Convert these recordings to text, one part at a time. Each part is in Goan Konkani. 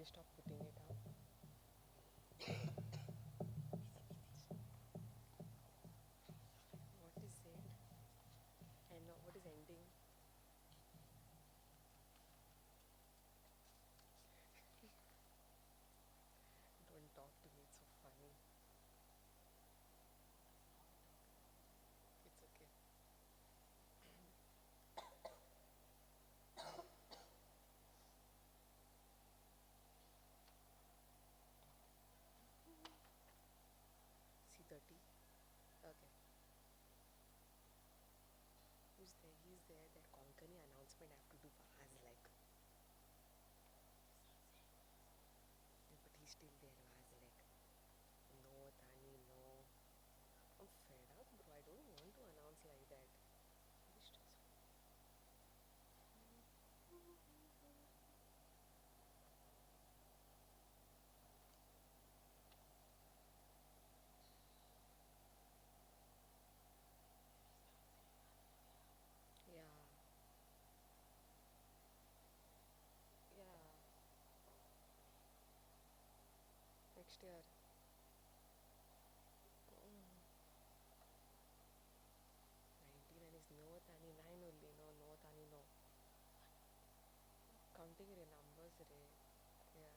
Can you stop putting it up? What is it? And what is ending? Don't talk to me, it's so funny. It's okay. C30. Okay. Who's there? He's there. That Konkani announcement I have to do for us, like. But he's still there, was like. No, Tani, no. I'm fed up, bro. I don't want to announce like that. Very stressful. Yeah. Yeah. Next year. 99 is no, Tani, 9 only. No, no, Tani, no. Counting re numbers re. Yeah.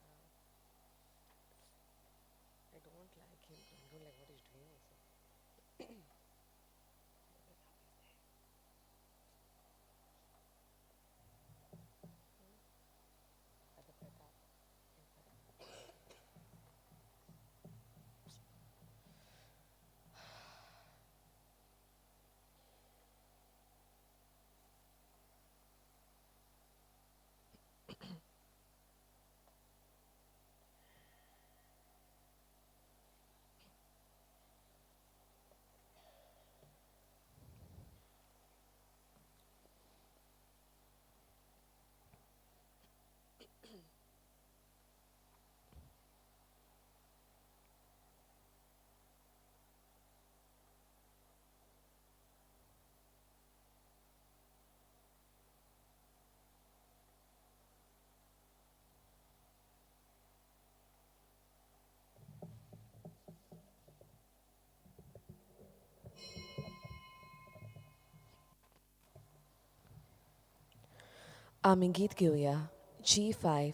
I don't like him. I don't like what he's doing also. Father Pratap and Father. आमी गीत घेवया G5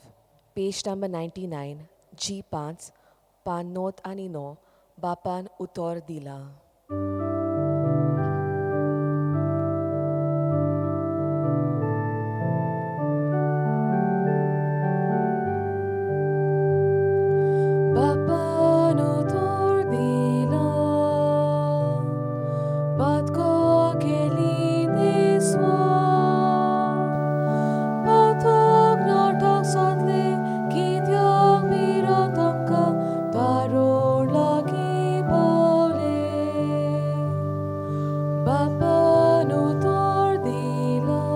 page number 99 G5 पान नोत आनी णव बापान उतर दिलां. बापान उतर दिलां पातको केली नेसवा पातक नाटक सोदले कित्याक मिरात आमकां तारोण लागीं पावले. बापान उतर दिलां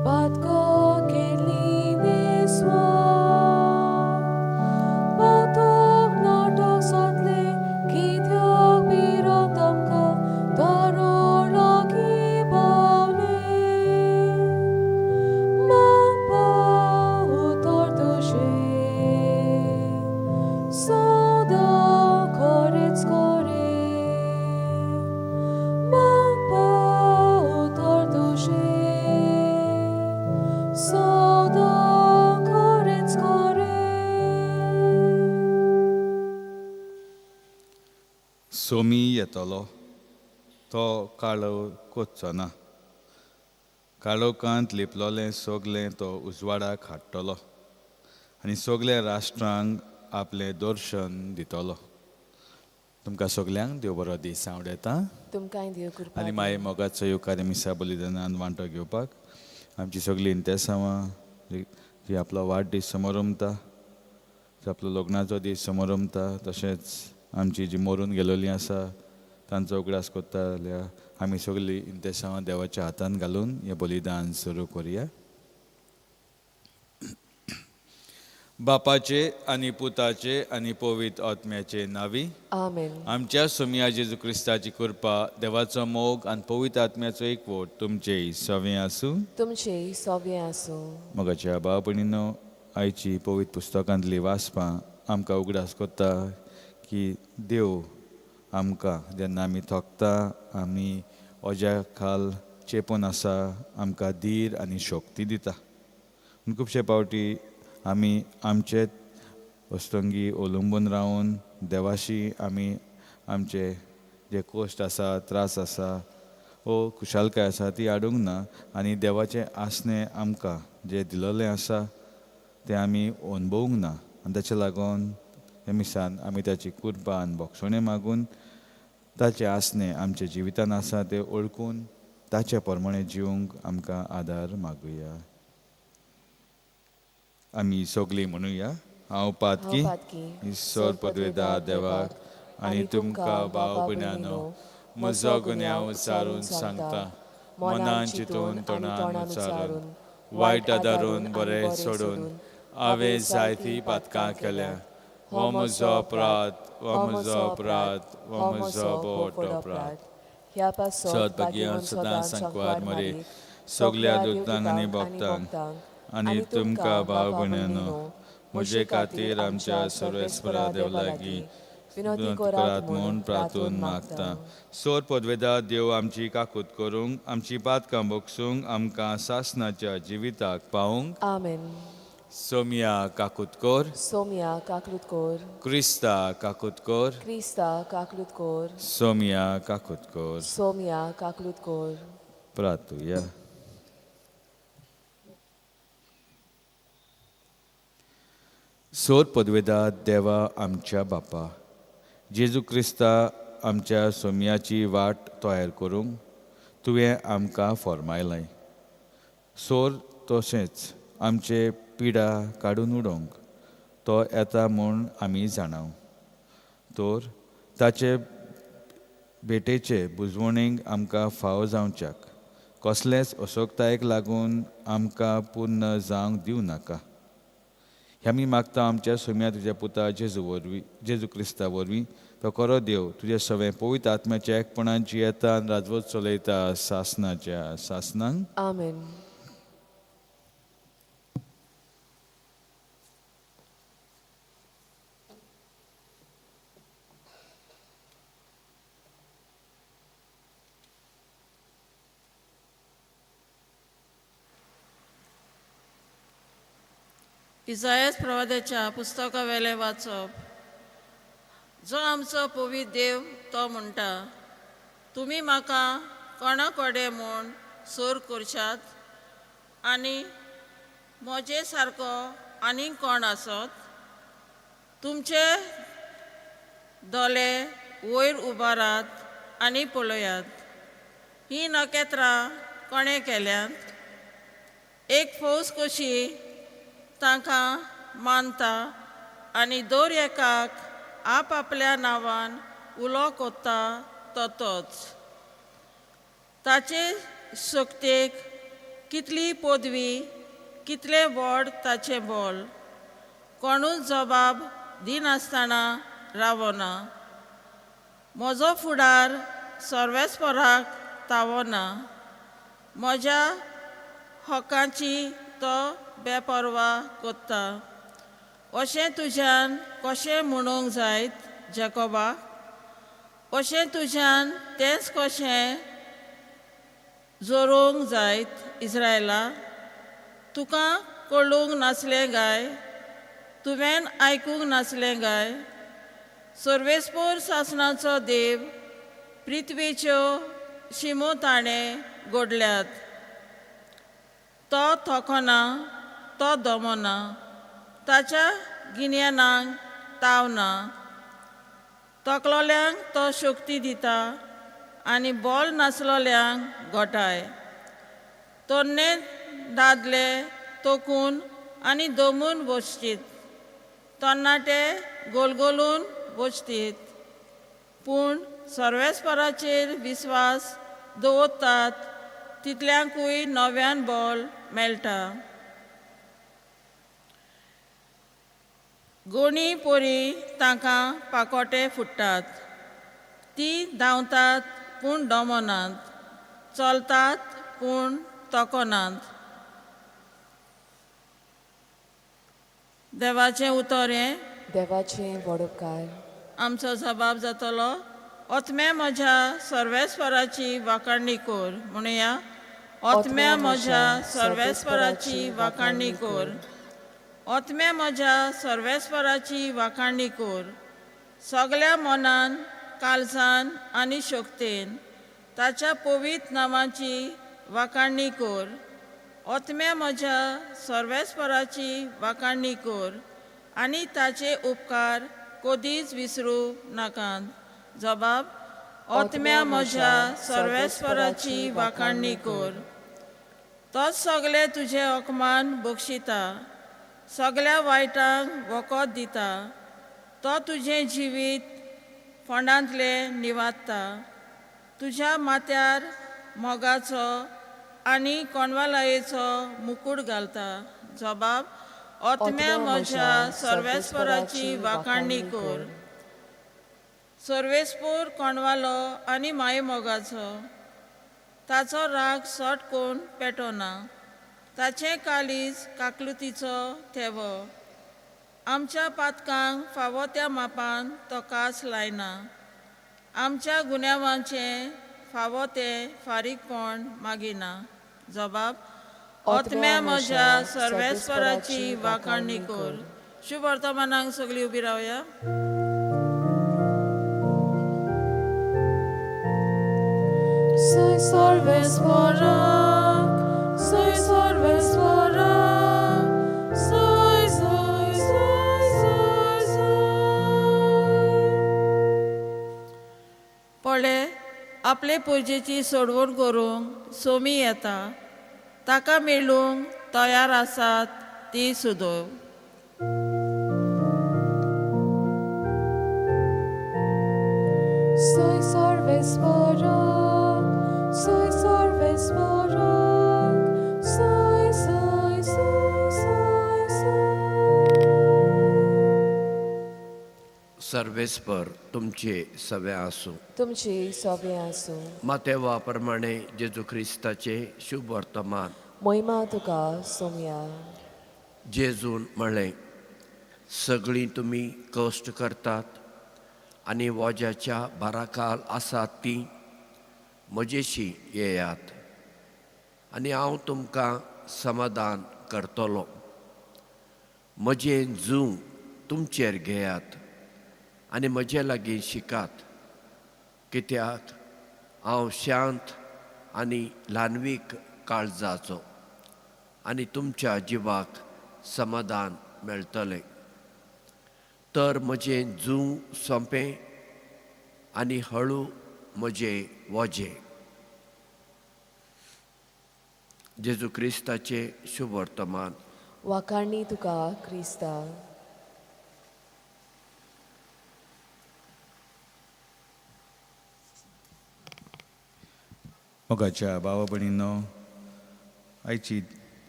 पातको केली नेसवा पातक नाटक सोदले कित्याक मिरात आमकां तारोण लागीं पावले. बापा उतर तुजें सदां खरेंच खरें. बापा उतर तुजें सदां खरेंच खरें. सोमी येतलो तो काळो कोच्चो ना, काळोखांत लिपलोलें सगलें तो उजवाडाक हाडटलो आनी सगल्या राष्ट्रांक आपलें दर्शन दितलो. तुमकां सगल्यांक देव बरो दीस आवडटा. तुमकांय देव कृपा आनी मागीर मोगाचो येवकार मिसा बलिदानान वांटो घेवपाक आमची सगळीं इंतेसांवां जी आपलो वाडदीस समोरमता, जी आपलो लग्नाचो दीस समोरमता, तशेंच आमची जी मरून गेलोलीं आसा तांचो उगडास करता जाल्यार आमी सगळीं इंतेसांवां देवाच्या हातान घालून हें बलिदान सुरू करुया. बापाचे आनी पुताचे आनी पवित्र आत्म्याचे नांवी आमेन. आमच्या सोमया जेजू क्रिस्ताची कृपा, देवाचो मोग आनी पवित्र आत्म्याचो एकवट तुमचेय सवें आसूं. तुमचेय सवें आसूं. मोगाच्या भाव भयणीनो, आयची पवित्र पुस्तकांतली वाचपां आमकां उगडास करता की देव आमकां जेन्ना आमी थकता, आमी ओज्या खाल चेपून आसा, आमकां धीर आनी शक्ती दिता. खुबशे पावटी आमी आमचे वस्तंगी अवलंबून रावन देवाशी आमी आमचे जे कश्ट आसा, त्रास आसा वो खुशालकाय आसा ती हाडूंक ना आनी देवाचें आसणें आमकां जें दिलोलें आसा तें आमी अणभवूंक ना. आनी ताचे लागून ह्या मिसान आमी ताची कृपा आनी भोगसणें मागून ताचें आसणें आमच्या जिवितान आसा तें वळखून ताचे प्रमाणें जिवंक आमकां आदार मागुया. आमी सगळीं म्हणुया, हांव पातकी ईश्वर पदवेदा देवाक आनी तुमकां भाव भयणांनो म्हजो गुन्यांव उच्चारून सांगता, मनान चिंतून तोंडान उच्चारून वायट आदारून बरें सोडून हांवें जायतीं पातकां केल्या. हो म्हजो अपराध, हो म्हजो अपराध, हो म्हजो बोट अपराध. सदभाग्यान सदां सांकवार मरे सगल्या दुतांक आनी भक्तांक आनी तुमकां भाव भयणांनो म्हजे खातीर आमच्या सर्वेस्परा देवा लागीं विनंती करात म्हूण प्रार्थून मागता. सोर पदवेदा देव आमची काकूत करूंक, आमची पातकां भोगसूंक, आमकां सासणाच्या जिविताक पावूंक. आमेन. सोमिया काकूत कर, सोमिया काकूत कर, क्रिस्ता काकूत कर, क्रिस्ता काकूत कर, सोमिया काकूत कर, सोमिया काकूत कर. प्रार्थुया. सोर पदवेदा देवा आमच्या बापा, जेजू क्रिस्ता आमच्या सोम्याची वाट तयार करूंक तुवें आमकां फॉर्मायलाय. सोर तशेंच आमचे पिडा काडून उडोवंक तो येता म्हूण आमी जाणाव, तर ताचे भेटेचे बुजवणेक आमकां फावो जावच्याक कसलेच असोकतायेक लागून आमकां पूर्ण जावंक दिवं नाका. हे आमी मागता आमच्या सोम्या तुज्या पुता जेजू वरवीं, जेजू क्रिस्ता वरवीं. तो खरो देव तुज्या सगळें पवित्र आत्म्याच्या एकपणान जियेता आनी राजवट चलयता सासनाच्या सासनांक. आमेन. इजायस प्रवाद्याच्या पुस्तका वेलें वाचप. जो आमचो पवित्र देव तो म्हणटा, तुमी म्हाका कोणा कडेन म्हूण सोर करशात आनी म्हजे सारको आनीक कोण आसत? तुमचे दोळे वयर उबारात आनी पळयात, हीं नखेत्रां कोणें केल्यांत? एक फौज कशी तांकां मानता आनी दर एकाक आपआपल्या नांवान उलो कोत्ता तो तोच. ताचे शक्तेक कितली पदवी, कितलें व्हड ताचें बळ, कोणूच जबाब दिनासतना रावना. म्हजो फुडार सर्वेस्पराक तावना, म्हज्या हकांची तो बेपर्वा कोत्ता. अशें तुज्यान कशें म्हणूंक जायत जेकोबा? अशें तुज्यान तेंच कशें जोरोवंक जायत इस्रायला? तुका कळूंक नासलें गाय? तुवें आयकूंक नासलें गाय? सर्वेस्पोर सासणाचो देव पृथ्वीच्यो शिमो ताणें गोडल्यात. तो थकना, तो दमना, ताच्या गिन्यानाक ताव ना. तकलोल्यांक तो शक्ती दिता आनी बोल नासलोल्यांक गोठाय. तरणे दादले तोकून आनी दमून बसचीत, तरणाटे गोलगोलून बसतीत, पूण सर्वेस्पराचेर विस्वास दवरतात तितल्यांकूय नव्यान बोल मेळटा. गोणी पोरी तांकां पाकोटे फुट्टात, ती धांवतात पूण दमनात, चलतात पूण तकनात. देवाचें उतर हें देवाचें वडोपकार. आमचो जबाब जातलो, ओतम्या म्हज्या सर्वेस्वराची वाखाणणी कर. म्हणुया, ओतम्या म्हज्या सर्वेस्वराची वाखाणणी कर. ओतम्या म्हज्या सर्वेस्वराची वाखाणणी कर. सगल्या मनान, काळजान आनी शक्तेन ताच्या पवित्र नांवाची वाखाणणी कर. ओतम्या म्हज्या सर्वेस्वराची वाखाणणी कर आनी ताचे उपकार कदीच विसरूं नाकात. जबाब, ओतम्या म्हज्या सर्वेस्वराची वाखाणणी कर. तोच सगळे तुजे अकमान बक्षिता, सगळ्या वायटांक वखद दिता. तो तुजें जिवीत फोंडांतलें निवारता. तुज्या माथ्यार मोगाचो आनी कोणवालायेचो मुकूट घालता. जबाब, ओतम्या म्हज्या सर्वेस्वराची वाखाणणी कर. सर्वेस्पोर कोणवालो आनी मायमोगाचो, ताचो राग सट कोण पेटोना. ताचें काळीज काकलुतीचो थेवो. आमच्या पातकांक फावो त्या मापान तो कास लायना. आमच्या गुन्यांवांचें फावो तें फारीकपण मागिना. जबाब, ओतम्या म्हज्या सर्वेस्वराची वाखाणणी कर. शुभ वर्तमानाक सगळीं उबी रावया. Soy सर्वेस्वराक, soy सर्वेस्वराक, soy, soy, soy, soy, soy. पळे, आपले पुजेची सोडवण करूंक सोमी येता. ताका मेळूंक तयार आसात ती सुदोव. Soy सर्वेस्वराक, soy सर्वेस्वराक, soy, soy, soy, soy, soy. सर्वेस्पर तुमचे सवे आसूं. तुमची सोबें आसूं. मातेवा प्रमाणे जेजू क्रिस्ताचे शुभ वर्तमान. मोहिमा तुका सोमया. जेजून म्हळें, सगळीं तुमी कश्ट करतात आनी वोज्याच्या भाराखाल आसात तीं म्हजेशी येयात आनी हांव तुमकां समाधान करतलो. म्हजें जूं तुमचेर घेयात आनी म्हजे लागीं शिकात, कित्याक हांव शांत आनी ल्हानवीक काळजाचो आनी तुमच्या जिवाक समाधान मेळटलें. तर म्हजें जूं सोंपें आनी हळू म्हजें वजें. जेजू क्रिस्ताचें शुभ वर्तमान. वाखाणणी तुका क्रिस्ता. मोगाच्या भावा भयणींनो, आयची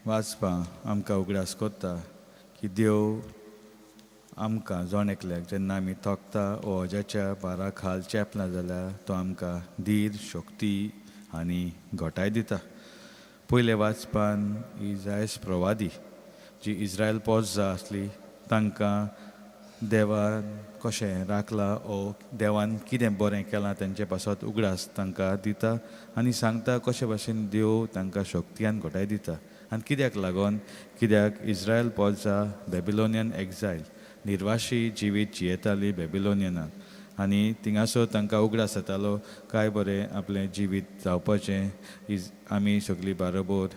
वाचपां आमकां उगडास कोत्ता की देव आमकां जण एकल्याक जेन्ना आमी थकता वो वज्याच्या भारा खाल चेपला जाल्यार तो आमकां धीर, शक्ती आनी घटाय दिता. पयले वाचपान इजायस प्रवादी जी इस्रायल पोजा आसली तांकां देवान कशें राखलां ओ देवान कितें बरें केलां तेंचे पासत उगडास तांकां दिता आनी सांगता कशे भाशेन देव तांकां शक्तियान घटाय दिता. आनी कित्याक लागून, कित्याक इस्रायल पोजा बेबिलोनियन एक्झायल निर्वाशी जिवीत जियेताली बेबिलोनियनाक आनी थिंगासर तांकां उगडास जातालो काय बरें आपलें जिवीत जावपाचें. आमी सगळीं बारोबर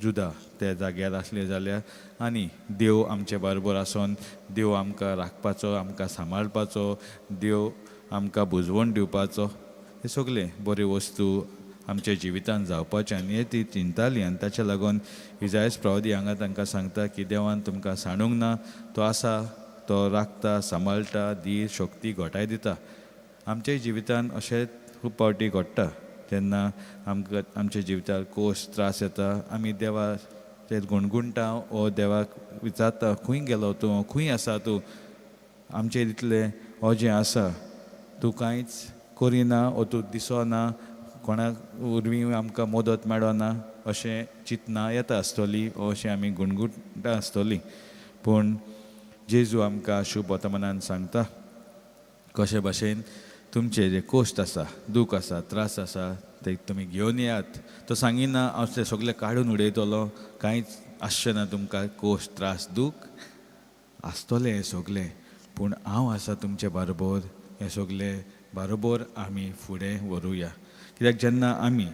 जुदा त्या जाग्यार आसले जाल्यार आनी देव आमचे बारोबर आसोन देव आमकां राखपाचो, आमकां सांबाळपाचो, देव आमकां बुजवण दिवपाचो, हे सगळें बऱ्यो वस्तू आमच्या जिवितान जावपाचें. आनी हे ती चिंताली आनी ताच्या लागून इजायस प्रवादी हांगा तांकां सांगता की देवान तुमकां सांडूंक ना, तो आसा, तो राखता, सांबाळटा, धीर, शक्ती घटाय दिता. आमच्या जिवितान अशें खूब फावटी घडटा जेन्ना आमकां आमच्या जिवितार कोश त्रास येता, आमी देवाचेर गुणगुणटा ओ देवाक विचारता खंय गेलो तूं, खंय आसा तूं, आमचेर इतलें ओजें आसा, तूं कांयच करिना ओ तूं दिसना, कोणाक वरवीं आमकां मदत मेळना अशें चिंतना येता आसतली ओ अशें आमी गुणगुणटा आसतली. पूण जेजू आमकां शुभ वर्तमानान सांगता कशे भाशेन तुमचे जे कोश्ट आसा, दूख आसा, त्रास आसा ते तुमी घेवन येयात. तो सांगिना हांव ते सगळे काडून उडयतलो, कांयच आसचें ना तुमकां कोश्ट, त्रास, दूख आसतलें हें सगलें, पूण हांव आसा तुमचे बारोबर. हें सगलें बारोबर आमी फुडें व्हरूया. कित्याक जेन्ना आमी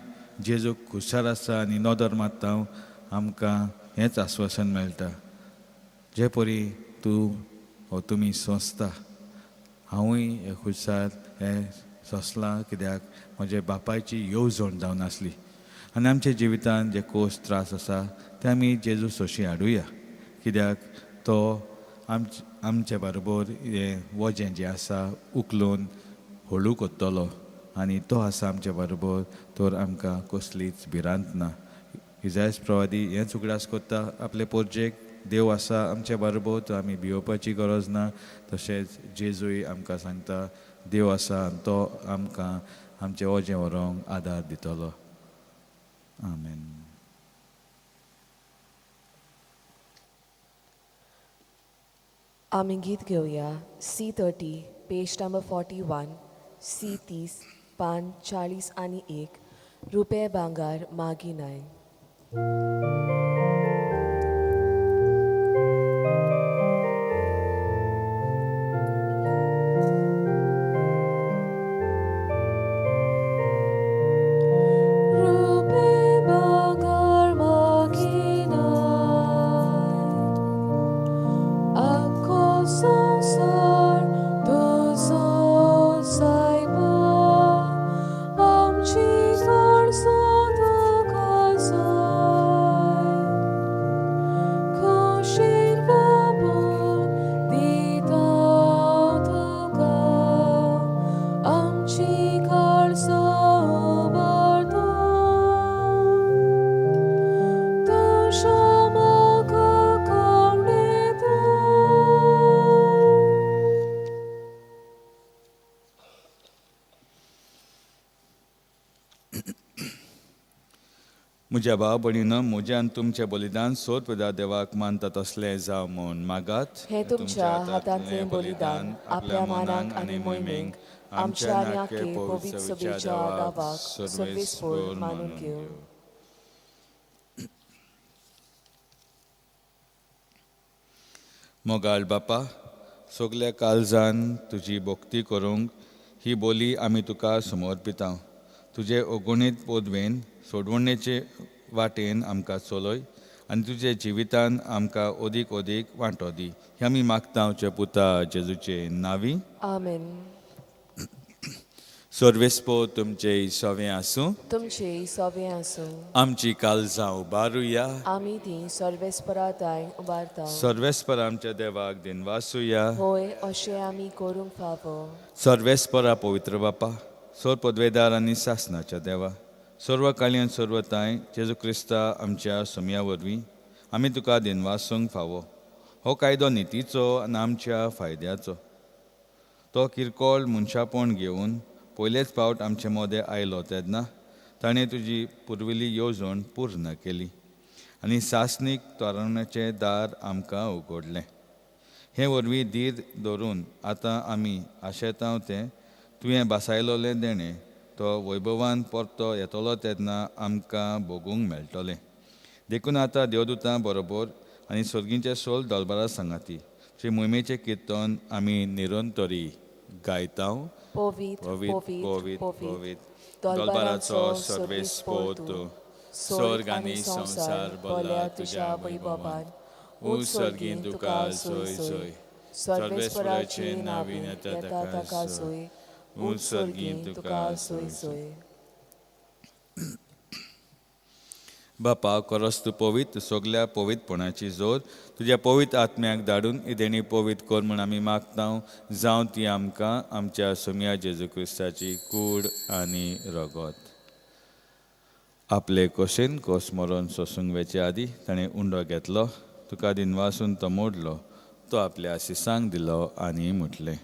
जेजूक खुशार आसा आनी नदर मारता आमकां हेंच आस्वासन मेळटा, जे परी तूं हो तुमी सोंसता हांवूय हे खुशार हें सोंसलां, कित्याक म्हजे बापायची येवजण जावन आसली. आनी आमच्या जिवितान जे कोस त्रास आसा ते आमी जेजू सोशी हाडुया, कित्याक तो आमचे बरोबर हें वजें जें आसा उखलून हळू करतलो आनी तो आसा आमचे बरोबर, तर आमकां कसलीच भिरांत ना. इजायस प्रवादी हेंच उगडास करता आपले पोरजेक, देव आसा आमचे बरोबर, तर आमी भियोवपाची गरज ना. तशेंच जेजूय आमकां सांगता देव आसा आनी तो आमकां आमचें वजें व्हरूंक आदार दितलो. आमेन. आमी गीत घेवया C 30 page number 41, C 30 पान 40 आनी 1, रुपे भांगार मागी नाय. म्हज्या भाव भयणीनो, म्हज्या आनी तुमचें बलिदान सोद देवाक मानता तसलें जावं म्हूण मागात. हें तुमच्या हातांतलें बलिदान आपल्या मानाक आनी मोहिमेक आमच्या आनी आख्खे पवित्र सभेच्या दावाक सर्वेस्पर मानून घेवं. मोगाळ बापा, सगल्या काळजान तुजी भक्ती करूंक ही बोली आमी तुका समर्पिता. तुजे अगणीत पदवेन सोडवणेचे वाटेन आमकां चलय आनी तुजे जिवितान आमकां अदीक अदीक वांटो दी. हे आमी मागता आमच्या पुता जेजूचे नांवी. आमेन. सर्वेस्पर तुमचे सवें आसूं. तुमचे सवें आसूं. आमची काळजां उबारुया. आमी ती सर्वेस्परा दाय उबारता. सर्वेस्पर आमच्या देवाक दिनवासुया. होय, अशें आमी करूंक फावो. सर्वेस्परा पवित्र बापा, सोर पदवेदार आनी सासनाच्या देवा, सर्व काळयान सर्वताय जेजू क्रिस्ता आमच्या सोमया वरवीं आमी तुका दिनवासूंक फावो. हो कायदो नितीचो आनी आमच्या फायद्याचो. तो किरकोळ मनशापण घेवन पयलेच फावट आमचे मोदें आयलो तेन्ना ताणें तुजी पुर्विल्ली येवजण पूर्ण केली आनी सासणीक तोरणाचें दार आमकां उगडलें. हे वरवीं धीर धरून आतां आमी आशेतांव तें तुवें भासायलोलें देणें तो वैभवान परतो येतलो तेन्ना आमकां भोगूंक मेळटलें. देखून आतां देवदूतां बरोबर आनी सर्गींचे सोल दलबारा सांगाती श्री मोहिमेचें किर्तन आमी निरंतरी गायता. पवित्र पवित्र पवित्र पवित्र दलबाराचो दलबाराचो सर्वेस्पर तूं, स्वर्ग आनी संवसार भरला तुज्या वैभवान. ऊंच सर्गीं तुका सोय सोय, सर्वेस्पराचे नांवीन येता ताका सोय, ऊंच सर्गीं तुका सोय सोय. बापा, करस तूं पवित्र सगल्या पवित्रपणाची जोर तुज्या पवित्र आत्म्याक धाडून देणी पवित्र कर म्हूण आमी मागता. जावं ती आमकां आमच्या सोमया जेजू क्रिस्ताची कूड आनी रगत. आपले कशेन कोस मरोन सोसूंक वेचे आदी ताणें उंडो घेतलो, तुका दिनवासून तो मोडलो, तो आपल्या आशिसांक दिलो आनी म्हटलें,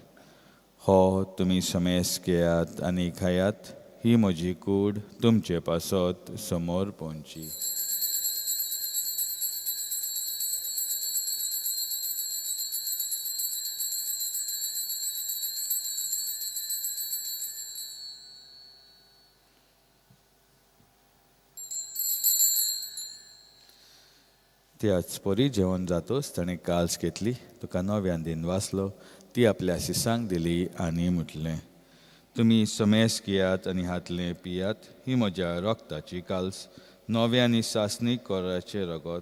हो तुमी समेस घेयात आनी खायात, ही म्हजी कूड तुमचे पासत समोर पोंची. त्याच परी जेवण जातोच ताणें काल्स घेतली, तुका नव्यान दिन वाचलो, ती आपल्या शिसांक दिली आनी म्हटलें, तुमी समेस घेयात आनी हातलें पियात, ही म्हज्या रक्ताची काल्स, नव्या आनी सासणी कोराचें रगत,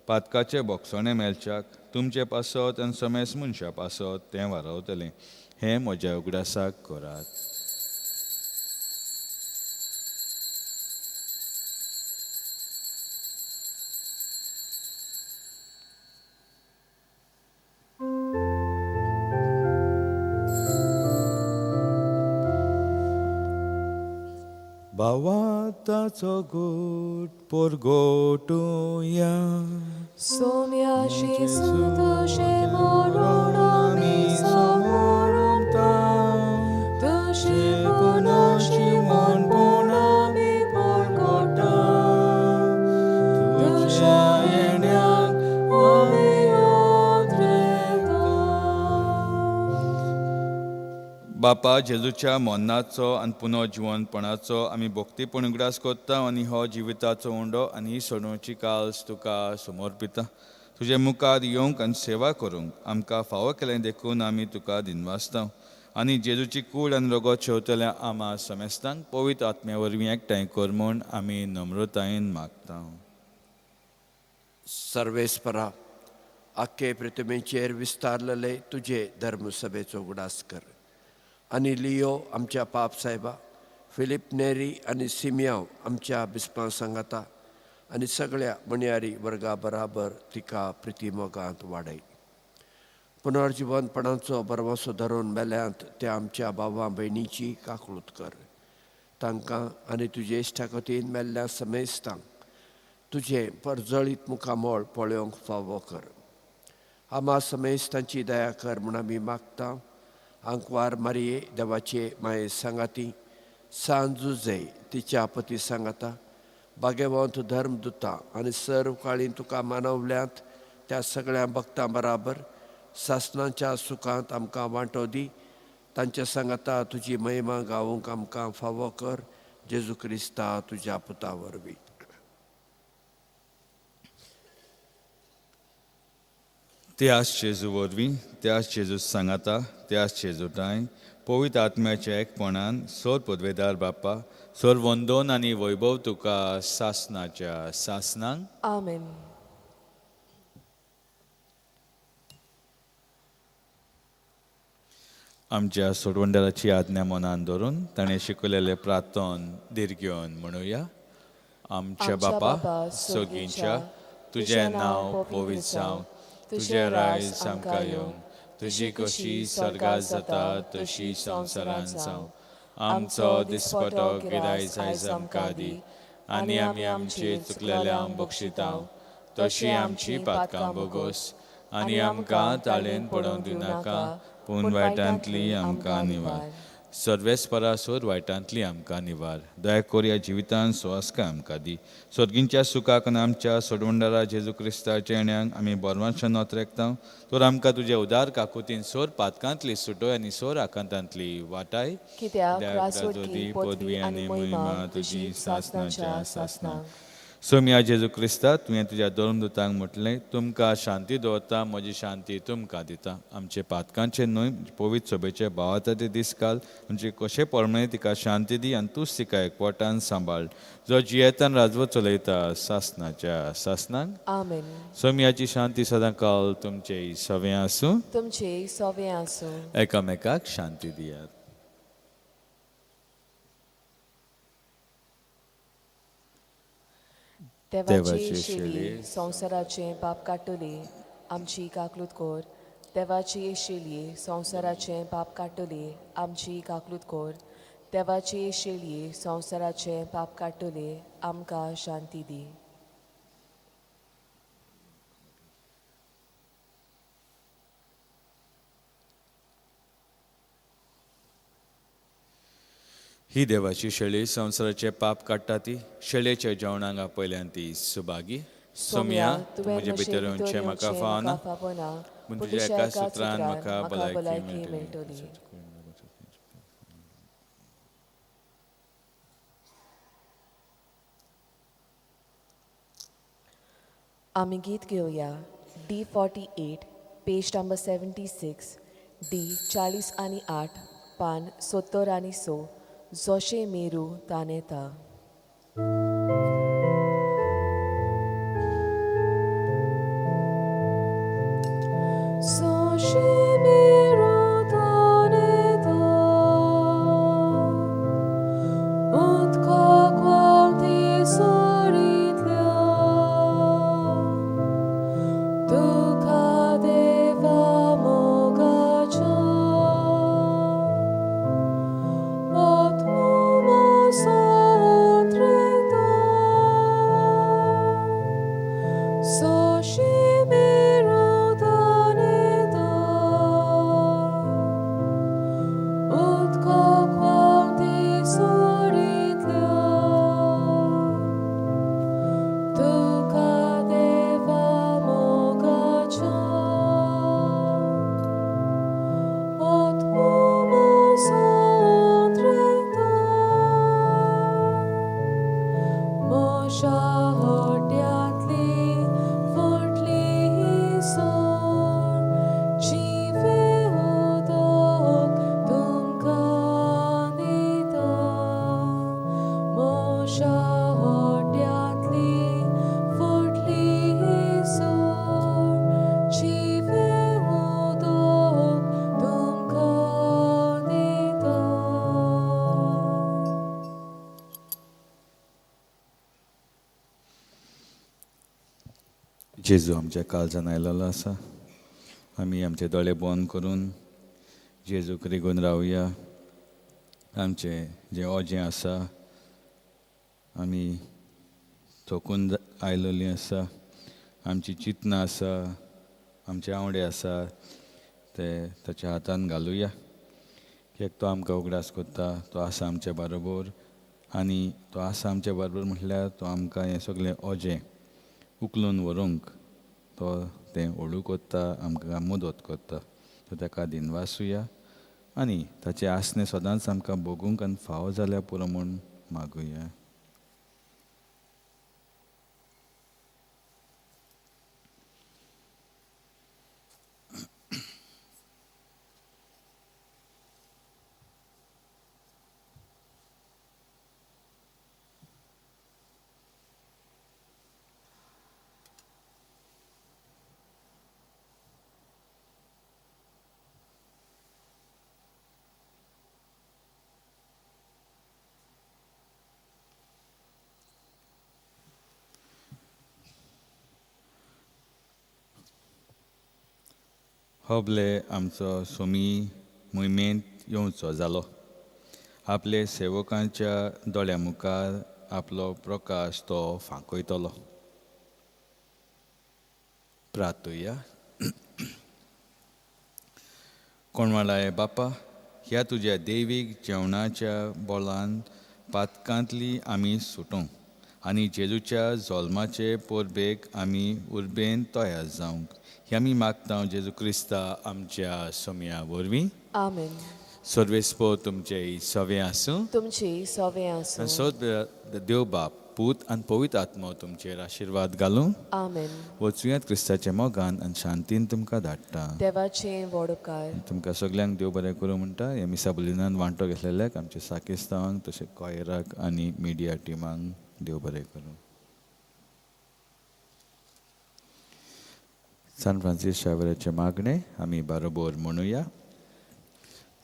पातकाचें बोगसणें मेळच्याक तुमचे पासत आनी समेस मनशां पासत तें वारवतलें. हें म्हज्या उगडासाक करात. भावाताचो गोट पोरगोटुया, सोम्या जेजू तुजें मरण आमी समोरमता, तुजें पुनर्जिवनपण आमी परगटा, तुज्या येण्याक आमी आद्रेता. बापा, जेजूच्या मरणाचो आनी पुनर्जिवनपणाचो आमी भक्तीपण उगडास करता आनी हो जिविताचो उंडो आनी ही सोडोवची काल्स तुका समर्पिता. तुजे मुखार येवंक आनी सेवा करूंक आमकां फावो केलें देखून आमी तुका दिनवासता आनी जेजूची कूड आनी रगत शेवतल्या आमा समेस्तांक पवित्र आत्म्या वरवीं एकठांय कर म्हूण आमी नम्रतायेन मागता. सर्वेस्परा, आख्खे पृथ्वीचेर विस्तारलेले तुजे धर्मसभेचो उगडास कर आनी लियो आमच्या पाप साहेबा, फिलीप नेरी आनी सिमियांव आमच्या बिस्पां सांगाता आनी सगळ्या मणयारी वर्गा बराबर तिका प्रितीमोगांत वाडय. पुनर्जिवनपणाचो भरवंसो धरून मेल्यांत त्या आमच्या भावा भयणीची काकळूत कर. तांकां आनी तुजे इश्टा खातीर मेल्ल्या समेस्तांक तुजें परजळीत मुखामळ पळोवंक फावो कर. आमा समेस्तांची दया कर म्हूण आमी मागता. आंकवार मारये देवाचे माये सांगाती, सान जुजे तिच्या पती सांगाता, भाग्यवंत धर्म दुता आनी सर्व काळीन तुका मानवल्यांत त्या सगळ्या भक्तां बराबर सासणाच्या सुखांत आमकां वांटो दी. तांच्या सांगाता तुजी महिमा गावूंक आमकां फावो कर. जेजू क्रिस्ता तुज्या पुता वरवीं. त्याच जेजू वरवीं, त्याच जेजू सांगाता, त्याच जेजूटाय पवित्र आत्म्याच्या एकपणान सोर पदवेदार बाप्पा, सोर वंदोन आनी वैभव तुका सासनाच्या सासनांक. आमेन. आमच्या सोडवंडाराची आज्ञा मनान धरून ताणें शिकयलेलें प्रार्थन दीर्घेवन म्हणुया. आमच्या बापा सगळींच्या, तुजें नांव पवित्र जावं, तुजें रायज आमकां येवं, तुजी कशी सर्गात जाता तशी संवसारांत जावं. आमचो दिसपटो गिरायज आयज आमकां दी आनी आमी आमचे चुकलेल्यांक बक्षिता तशी आमची पातकां बोगोस आनी आमकां ताळेन पडोवंक दिवनाका, पूण वायटांतली आमकां निवार. सर्वेस्परा सोर वायटांतली आमकां निवार. दया कोरया जिवितान सुवास्का आमकां दी. सर्गींच्या सुखाक आनी आमच्या सोडवंडारा जेजू क्रिस्ताच्या येण्याक आमी बरवांशान नोतरेकता. तर आमकां तुजे उदार काकुतीन सोर पातकांतली सुटोय आनी सोर आकांतांतली वाटाय. कित्याक रासोडकी पदवी आनी महिमा तुजी सासणाच्या सासणाक. सोम्या जेजू क्रिस्ता, तुवें तुज्या धर्मदूतांक म्हटलें, तुमकां शांती दवरता, म्हजी शांती तुमकां दिता. आमचे पातकांचे न्हय पवित्र सभेचे भावाताचे दीस काल आमचे कशे प्रमाणे तिका शांती दी आनी तूंच तिका एकवटान सांबाळ, जो जियेतान राजवट चलयता सासणाच्या सासणाक. आमेन. सोम्याची शांती सदां काल तुमचे सवें आसूं. तुमचे सवें आसूं. एकामेकाक शांती दियात. देवाची शेली संवसाराचें पाप काडटली, आमची काकलूत कोर. देवाची शेली संवसाराचें पाप काडटली, आमची काकलूत कोर. देवाची शेली संवसाराचें पाप काडटली, आमकां शांती दी. ही देवाची शेळी संवसाराचें पाप काडटा ती शेळेच्या जेवणाक आपयल्यान ती सुभागी. सोम्या, तूं म्हजे भितर येवचें म्हाका फावना, पूण तुज्या एका सुत्रान म्हाका भलायकी मेळटली. आमी गीत घेवया D 48 page number 76 D 48 पान 76 जोशे मेरू तानेता. जोशे मेरू तानेता उदका क्वांती सोडितल्या तुका देवा मोगाच्या आत्मो सोत्रेता सोशी मेरो तानेता उदका क्वांती सोडितल्या तुका देवा मोगाच्या आत्मो सोत्रेता मोशा होट्यांतली फुटली सोर जिवे उदक तुमकां दिता मोशा होट्यांतली फुटली सोर जिवे उदक तुमकां दिता. जेजू आमच्या काळजान आयलेलो आसा. आमी आमचे दोळे बंद करून जेजूक रिगून रावया. आमचें जें ओजें आसा आमी थकून आयलेलीं आसा, आमची चिंतनां आसा, आमचे आंवडे आसा ते ताच्या हातान घालुया. कित्याक तो आमकां उगडास करता, तो आसा आमच्या बरोबर आनी तो आसा आमच्या बरोबर म्हटल्यार तो आमकां हें सगळें ओजें उखलून व्हरूंक तो तें ओडू कोत्ता, आमकां मदत कोत्ता. तो ताका दिनवासुया आनी ताचें आसणें सदांच आमकां भोगूंक आनी फावो जाल्यार पुरो म्हूण मागुया. होबले आमचो सोमी मोहिमेंत येवचो जालो. आपले सेवकांच्या दोळ्या मुखार आपलो प्रकाश तो फांकयतलो. प्रार्थुया. कोणवाळाय बापा, ह्या तुज्या देवीक जेवणाच्या बोलान पातकांतली आमी सुटूंक आनी जेजूच्या जल्माचे परबेक आमी उर्बेन तयार जावंक हे आमी मागता जेजू क्रिस्ता आमच्या सोम्या वरवीं. आमेन. सर्वेस्पो तुमचे सवे आसूं, तुमची सवे आसूं. सद देव बाप, पूत आनी पवित्र आत्मो तुमचेर आशिर्वाद घालूं. आमेन. वचुयात क्रिस्ताच्या मोगान आनी शांतीन तुमकां धाडटा. देवाचे व्हड उपकार. तुमकां सगल्यांक देव बरें करूं म्हणटा. ह्या मिसा बुलिनान वांटो घेतलेल्याक आमच्या साकिस्तांवांक तशें कॉयराक आनी मिडिया टिमांक देव बरें करूं. सान फ्रांसीस शावेराचें मागणें आमी बारोबर म्हणुया.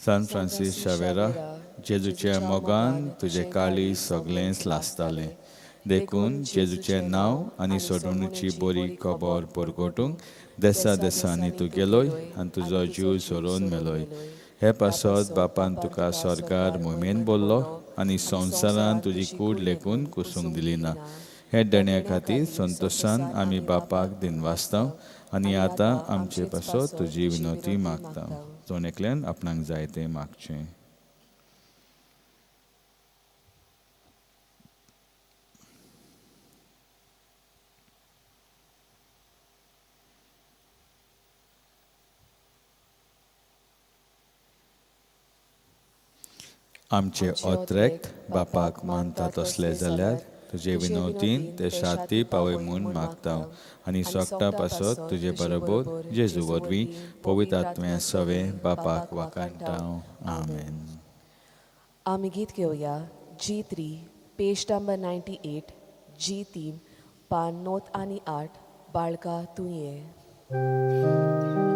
सान फ्रांसीस शावेरा, जेजूच्या मोगान तुजें काळीज सगळेंच लासतालें, देखून जेजूचें नांव आनी सोडवणुची बरी खबर परगटूंक देसा देसांनी तूं गेलोय आनी तुजो जीव सोरोवन मेलोय. हे पासत बापान तुका सरकार मोहिमेन बोल्लो आनी संवसारान तुजी कूड लेखून कुसूंक दिली ना. हे देण्या खातीर संतोशान आमी बापाक दिनवासता आनी आतां आमचे पासत तुजी विनवती मागता. जण एकल्यान आपणाक जाय तें मागचें. आमचे ओत्रेक बापाक मानता तसले जाल्यार तुजे विनवतीन ते शांती पावय म्हूण मागता आनी सोगटा पासत तुजे बरोबर जेजू वरवीं पवित्र आत्म्या सवे बापाक वाकांटाव. आमेन. आमी गीत घेवया G 3 page number 98, G 3 पान 9 आनी 8, बाळका तूं ये.